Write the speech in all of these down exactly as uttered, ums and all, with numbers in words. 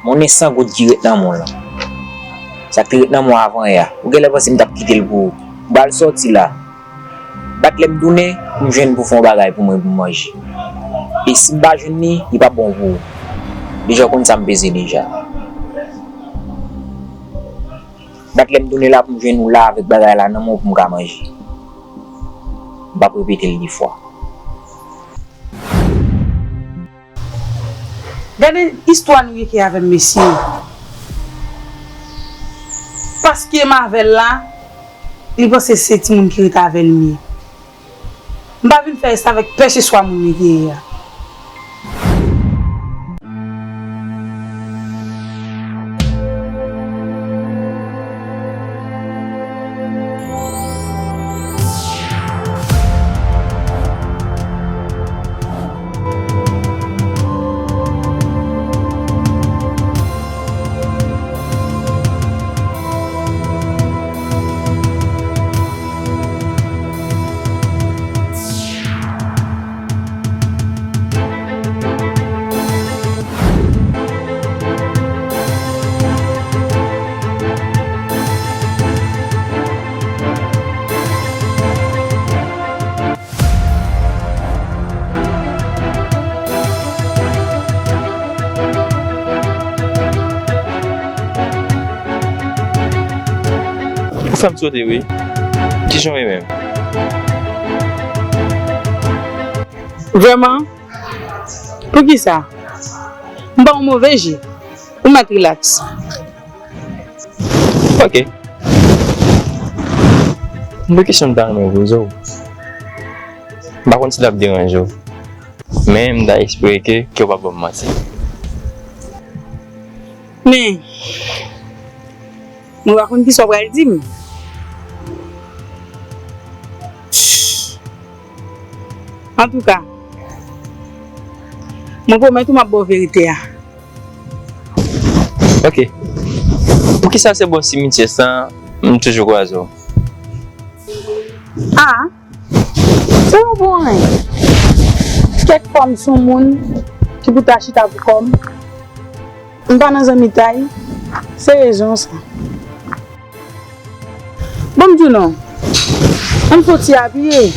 Monnen san goud ki ret nan men w lan. Sa k te ret nan men w avan yè a. Ou genlè panse m t ap kite l pou ou. M pral sòti la. Bat lè m tounen, pou m jwenn pou fè yon bagay pou mwen pou m manje. E si m pa jwenn li, li p ap bon pou ou. Deja w konn sa m peze deja. Bat lè m tounen la pou m jwenn ou la avèk bagay la nan men w pou m ka manje. M p ap repete l de fwa. Gade istwa nou reke avè m, mesye. Paske m avè l la, li panse se timoun ki ret avè l m ye. M pa vin fè sa avèk pèseswa moun li te ye a. Ou fè m sote, wi. Kijan w ye menm? Vrèman? Poukisa? M ba w move je. Ou mèt rilaks. Ok. M gen kesyon m ta renmen poze w. M pa konn si l ap deranje w. Men m ta espere ke, ke w p ap ban m manti. Men, mwen pa konn kisa w pral di m. Antouka, mwen pwomèt ou m ap ba w verite a. Ok. Poukisa se bò simityè sa a, m toujou kwaze w? Ah, se yon bon anyen. Kèk fwa m se yon moun ki pou ta chita pou kò m. M pa nan zanmitay, se rezon sa. Bon, m di w non. Ann fè yon ti apiye.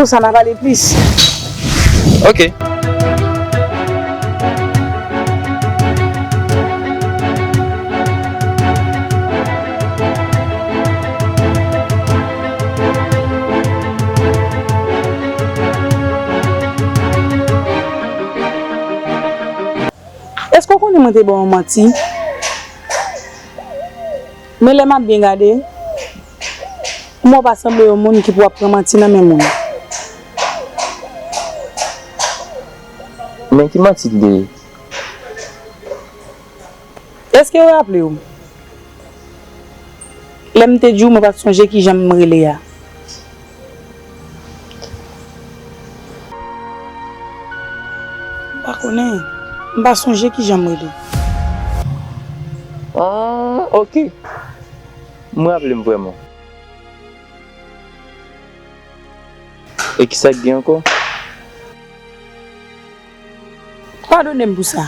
Konsa n a pale plis. Ok. Èske w konnen mwen te ba w manti? Men lè m ap byen gade, mwen pa sanble yon moun ki pou ap pran manti nan men moun. Men ki manti li te ye? Èske w raple w? Lè m te di w mwen pa t sonje kijan m rele a. M pa konnen. M pa sonje kijan m rele. Ah, ok. M raple m vrèman. E kisa k gen ankò? Padone m pou sa.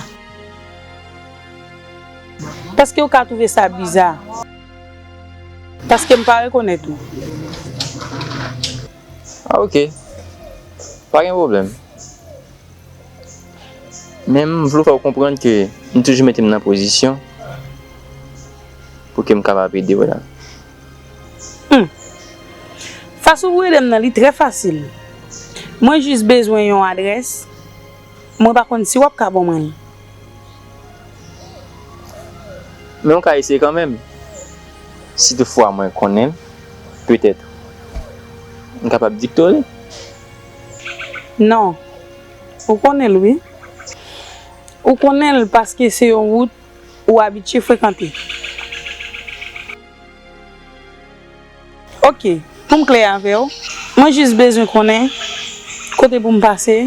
Paske w ka twouve sa biza. Paske m pa rekonèt ou. Ah, ok. Pa gen pwoblèm. Men m vle fè w konprann ke m toujou mete m nan pozisyon pou ke m kapab ede w la. Hmm. Fason pou ede m nan, li trè fasil. Mwen jis bezwen yon adrès. Mwen pa konn si w ap ka ban mwen l. Men w ka eseye kanmenm. Si toutfwa mwen konnen l, petèt, m kapab dikte w li. Non. Ou konnen l, wi. Ou konnen l paske se yon wout ou abitye frekante. Ok, pou m klè avè w, mwen jis bezwen konnen kote pou m pase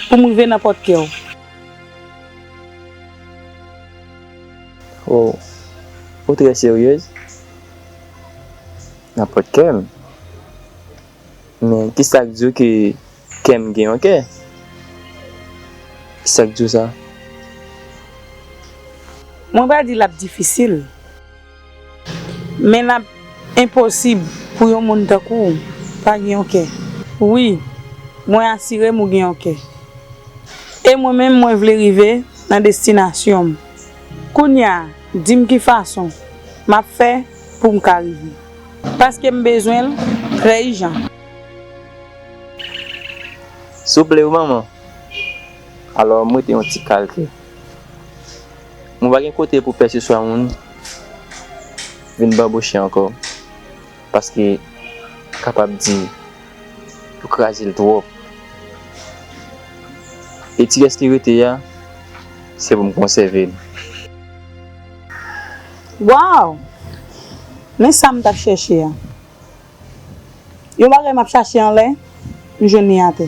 pou m rive nan pòt kè w. Oh, ou trè seryez? Nan pòt kè m? Men kisa k di w ke kè m gen yon kè? Kisa k di w sa? Mwen pa di l ap difisil, men l ap enposib pou yon moun tankou w pa gen yon kè. Wi, mwen asire m ou gen yon kè. E mwen menm, mwen vle rive nan destinasyon m. Kounye a, di m ki fason m ap fè pou m ka rive. Paske m bezwen l trè ijan. Souple wi manman. Alò, m rete yon ti kal ke mwen pa gen kote pou pè se swa moun vin banboche ankò. Paske kapab di yo kraze l twòp. E ti rès ki rete a, se pou m konsève l. Waw! Men sa m t ap chèche a. Yon bagay m ap chache anlè, m jwenn li atè.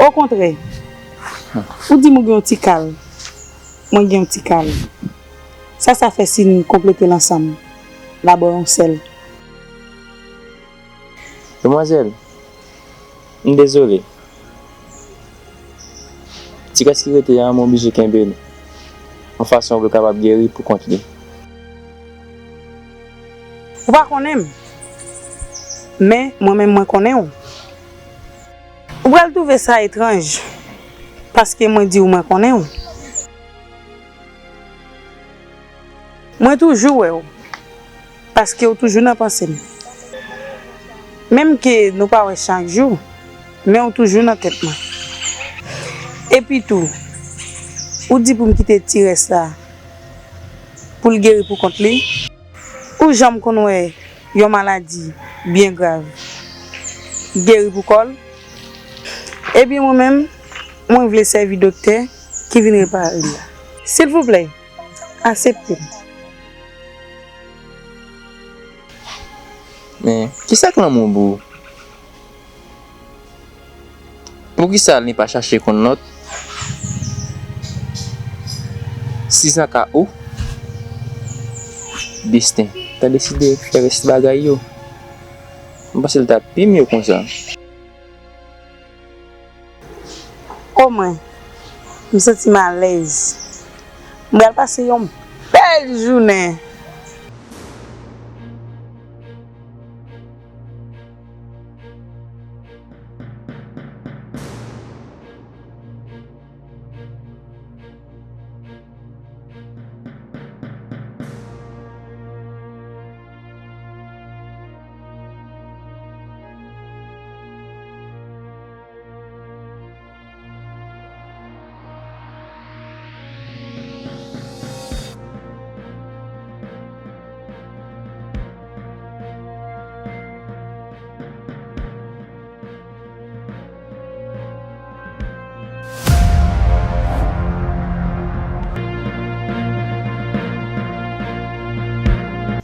Okontrè, ou di m ou gen yon ti kal, mwen gen yon ti kal. Sa sa fè si n konplete l ansanm, l ap yon sèl? Demwazèl, m dezole. Ti rès ki rete a, mwen oblije kenbe l yon fason pou l kapab geri pou kont li. Ou pa konnen m, men mwen menm mwen konnen w. Ou pral twouve sa etranj, paske mwen di w mwen konnen w. Mwen toujou wè w, paske w toujou nan panse m. Menm ke nou pa wè chak jou, men w toujou nan tèt mwen. Epi tou, ou di pou m kite ti rès la pou l geri pou kont li. Ou janm konn wè yon maladi byen grav geri pou kò l? Ebyen mwen menm, mwen vle sèvi doktè ki vin repare l la. Silvouplè, aksepte m. Men, kisa k lanmou pou ou? Poukisa li pa chache konn lòt? Si sa ka ou, desten ta deside fè rès bagay yo. M panse l ta pi mye konsa. O mwen, m santi m alèz. M pral pase yon bèl jounen.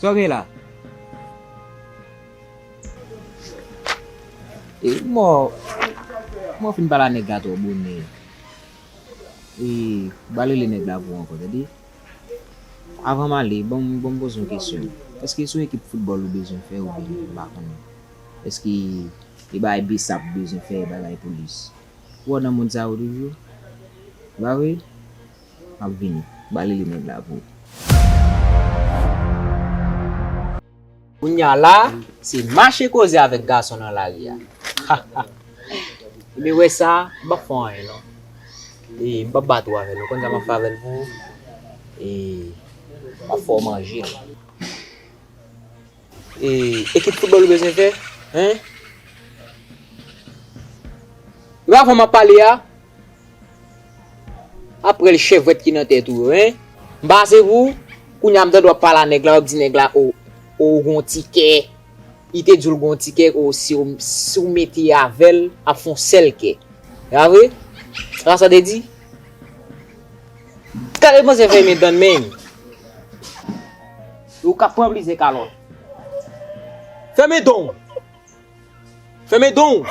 Sa w gen la? E mò, mò fin pale a nèg la twò bonè. E, ba rele nèg la pou ou ankò, tande? Avan m ale, ban m, ban m poze yon kesyon. Èske se yon ekip foutbòl ou bezwen fè oubyen m pa konnen? Èske e bagay besap ou bezwen fè, bagay polis? Ou wè nan mond sa yo toujou? Pa vre? M ap vini. Ba rele nèg la pou ou. Kounya la, se mache koze avèk gason nan lari a. Ebyen wè sa, m p ap fè w anyen non. E m p ap bat ou avè l, ou konn sa m ap fè avè l pou ou? E m ap fè w manje l. E ekip foutbòl ou bezwen fè? Hein? Epa avan m ap pale a. Apre l chèvwèt ki nan tèt ou yo, hein? M pase pou ou, kounya m tande w ap pale a nèg la, w ap di nèg la, o, o, ou gon ti kè. Li te di w l gon ti kè, o, si w, si w mete avè l, ap fè yon sèl kè. E pa vre? Se pa sa w te di? Gade manzè fèmen dan l menm. Ou k ap pran plizyè kalòt. Fèmen dan w. Fèmen dan w.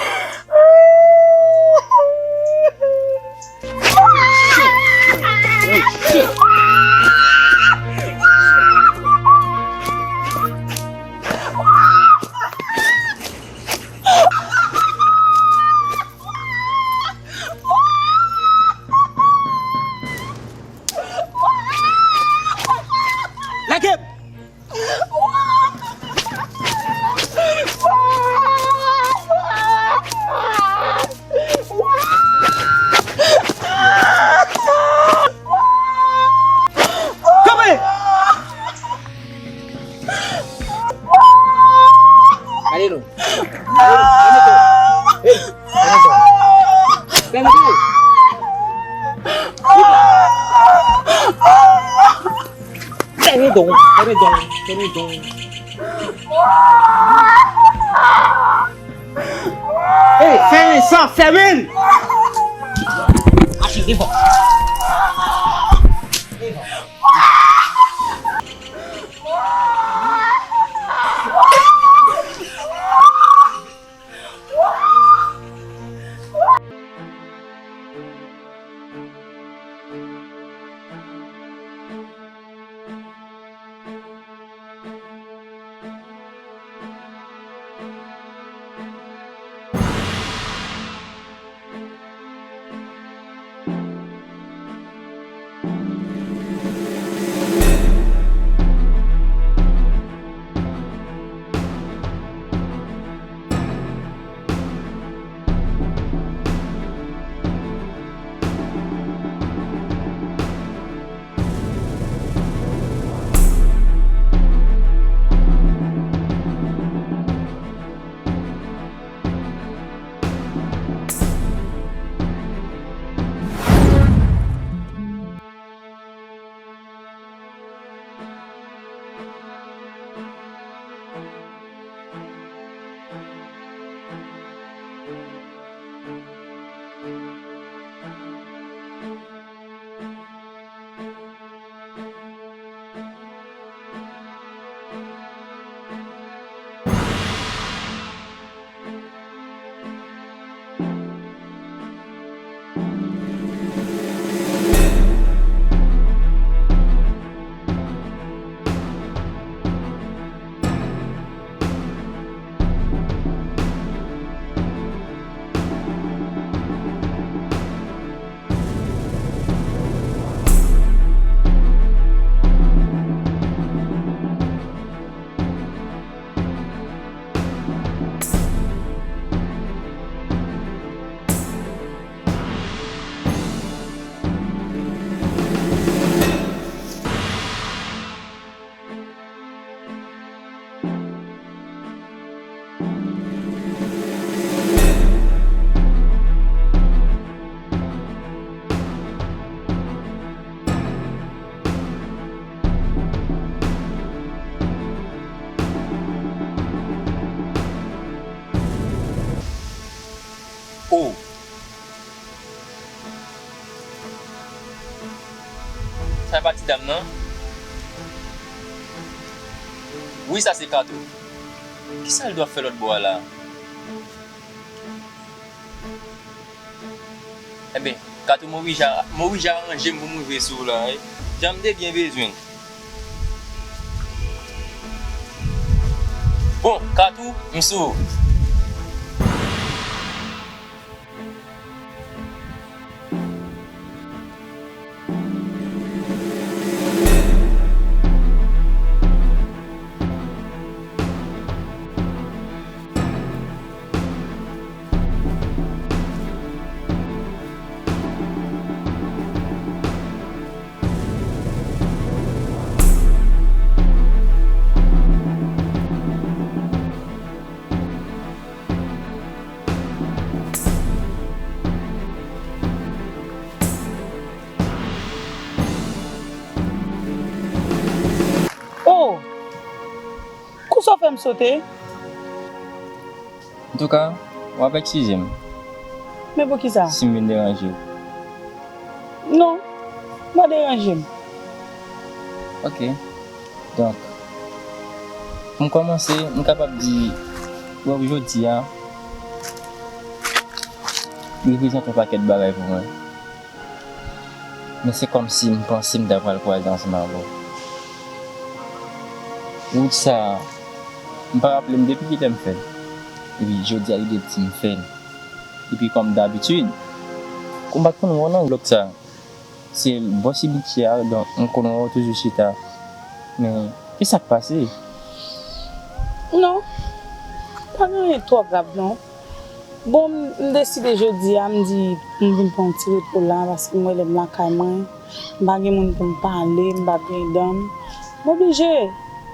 Hey, fèmen don. Hey, fèmen don. Fèmen don. Fèmen don, fèmen don, fèmen don. Hey, fèmen sa, fèmen! Mache devan. Devan. Oh! Sa e pa ti dam nan? Wi, sa se Kato. Kisa l dwe ap fè lòt bò a la? Enben, Kato, m oblije, m oblije aranje m pou m rive sou w la, wi. Jan m te byen bezwen l. Bon, Kato, m sou w. Oh! Konsa w fè m sote? Antouka, w ap eskize m. Men poukisa? Si m vin deranje w. Non, w pa deranje m. Ok. Donk, pou m kòmanse, m kapab di, wè w jodi a, li reprezante yon pakèt bagay pou mwen. Men se kòmsi m panse m ta pral kwaze ansanm avè w. Wout sa a, m pa raple m depi kilè m fè l. Epi jodi a li te di m fè l. Epi kòm dabitid, kou m pa t konn wè w nan blòk sa a, se bò simyè a, donk m konn wè w toujou chita. Men, kisa k pase? Non, pa gen anyen twò grav non. Bon, m, m deside jodi a, m di m vin pran yon ti repo la, paske m wè lè m lakay mwen, m pa gen moun pou m pale, m pa gen dan m. M oblije,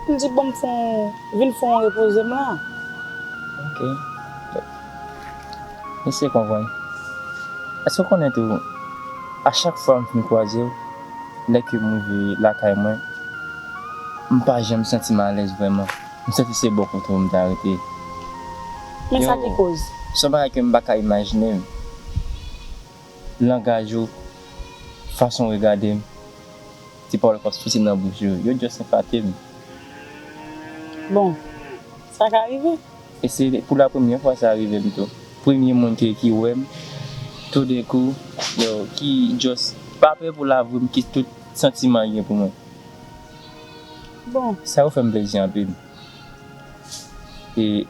m di bon, m fè yon, vin fè yon repoze m la. Ok. Mesye konprann. Èske w konnen tou, a chak fwa m fin kwaze w, lè ke m rive lakay mwen, m pa janm santi m alèz vrèman. M santi se bò kote w m ta rete. Men sa ki koz? Se yon bagay ke m pa ka imajine m. Langaj ou, fason w regade m, ti pawòl k ap soti nan bouch ou, yo just efate m. Bon, sa ka rive. E se pou la premyè fwa sa rive m tou. Premye moun ki, ki wè m, toudenkou, yo, ki just pa prè pou l avwe m, ki tout santiman l gen pou mwen. Bon. Sa yo fè m plezi anpil. E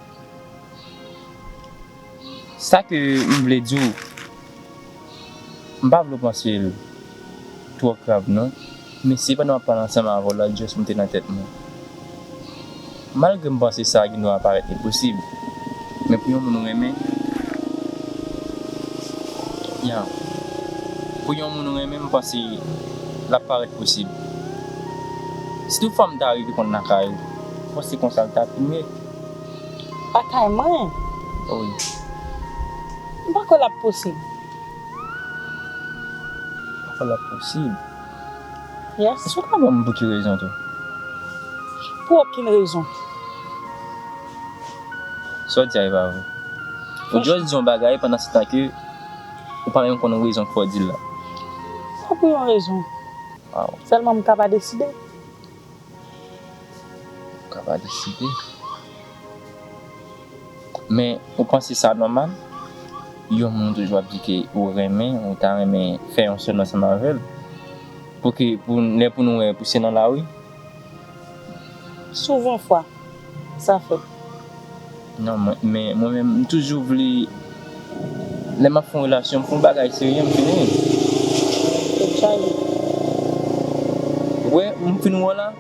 sa ke m vle di w, m pa vle w panse l twò grav non, men se pandan m ap pale ansanm avè w la, just monte nan tèt mwen. Malgre m panse sa gen dwa parèt enposib, men pou yon moun ou renmen, ya, pou yon moun ou renmen, m panse l ap parèt posib. Si toutfwa m ta rive konn lakay ou, m panse konsa l ta pi mye. Lakay mwen? Wi. M pa kwè l ap posib. M pa kwè l ap posib? Yes. Èske w ka ban m pou ki rezon tou? Pou okenn rezon. Sa w di a, e pa vre. Ou just di yon bagay pandan se tan ke ou pa menm konn rezon k fè w di l la. Pa pou yon rezon. Waw. Sèlman m ka pa deside. Ou ka pa deside. Men, ou panse sa nòmal? Yon moun ou toujou ap di ke ou renmen, ou ta renmen fè yon sèl ansanm avè l. Pou ke, pou, lè pou nou wè, pou se nan lari? Souvan fwa, sa fèt. Non, mwen, men mwen menm, m toujou vle, lè m ap fè yon relasyon, m fè yon bagay serye, m fini. Ou wè, m fin wè w la,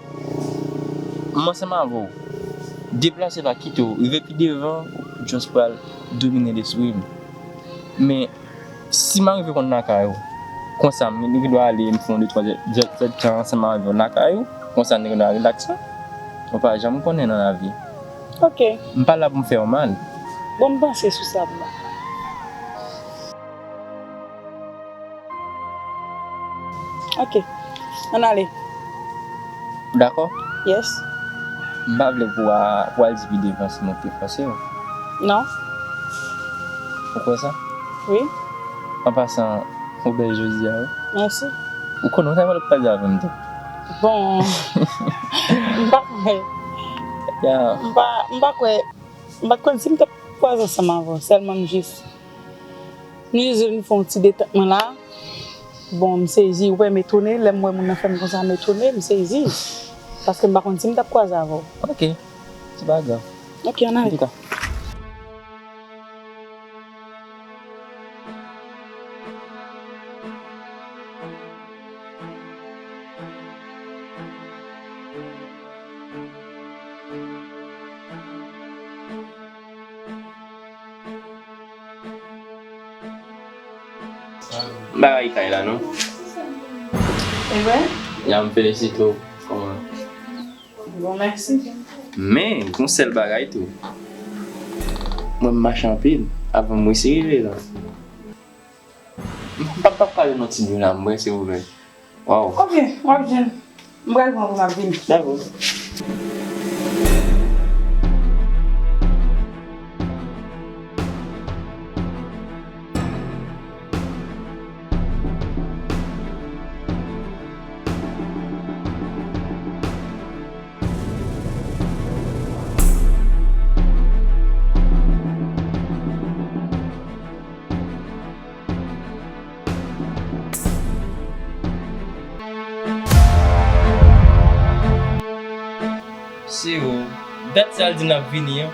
m ansanm avè w. Deplase pa kite w, rive pi devan, ou just pral domine lespri m. Men, si m arive konn lakay ou, konsa, m gen dwa ale, m fè yon de twa zèdtan ansanm avè w lakay ou, konsa, n gen dwa rilakse. Ou pa janm konnen nan lavi. Ok. M pa la pou m fè w mal. Bon, m panse sou sa pou mwen. Ok. Ann ale. Ou dakò? Yes. M pa vle pou a, pou al di pi devan si mwen te fòse w. Non. Ou kwè sa? Wi. An pasan, ou bèl jodi a, wi. Mèsi. Ou konnen w ta pral kwaze avè m tou. Bon. M pa kwè. Ya. M pa, m pa kwè. M pa t konn si m t ap kwaze ansanm avè w. Sèlman m jis Nou jis vin fè yon ti detantman la. Bon, m sezi, ou wè m etone, lè m wè moun nan fè m konsa, m etone, m sezi. Paske m pa konn si m t ap kwaze avè w. Ok, se pa grav. Ok, ann ale. Antouka. M pa rayi kay la non. E vre? Ya, m felisite w. Kòman? Bon, mèsi. Men, gon sèl bagay tou. Mwen, m mache anpil avan m resi rive la. M p ap, p ap ka jwenn yon ti dlo la, m bwè, silvouplè. Waw. Ok, w ap jwenn. M pral pran pou m ap vini. Dakò. Se ou. Dat sa l di n ap vini an,